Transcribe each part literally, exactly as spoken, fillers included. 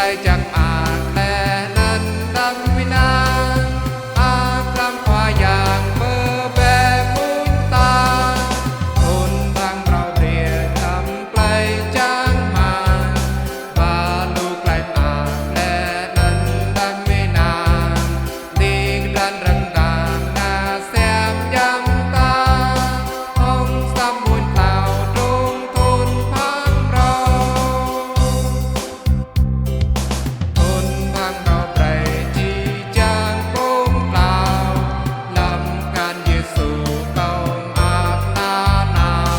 Klei jăk mơak leh anăn đăm ênang, mơak hlăm Khua Yang mơ̆ bĕ mmuñ ta. Thŭn bhang mrâo hriê hlăm klei čang hmăng, ba lu klei mơak leh anăn đăm ênang, ti kdrăn răng mgang ngă siam djam ta, hŏng sa mmuñ tlao trông thŭn bhang mrâo. Thŭn bhang mrâo brei jih jang ƀơ̆ng tlao, hlăm kan Yêsu kâo mơak nanao.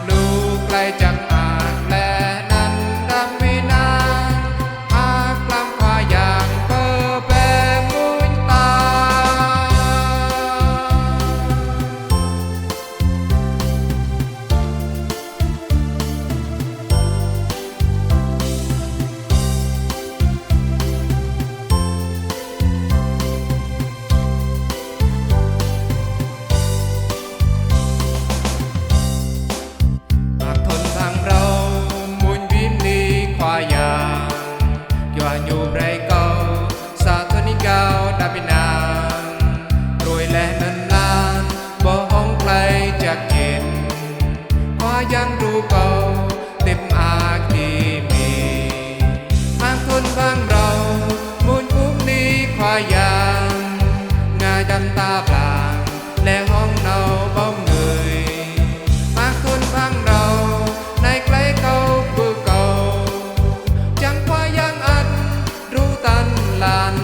Lu klei jăk mơak leh anăn đăm ênang, mơak hlăm Khua Yang mơ̆ bĕ mmuñ ta. Mơak thŭn bhang mrâo mmuñ bi mni Khua Yang, kyua ñu brei kâo sa thŭn êgao đăm ênang, hruê leh anăn mlan, boh hŏng klei jăk jĭn. Khua Yang đru kâo hdĭp mơak êmi. Mơak thŭn bhang mrâo mmuñ bi mni Khua Yang, ngă dăm ta blang leh hŏng nao ƀâo mngưi. Mơak thŭn bhang mrâo, anei klei kâo kwưh akâo, čiăng Khua Yang ăt đru ta lăn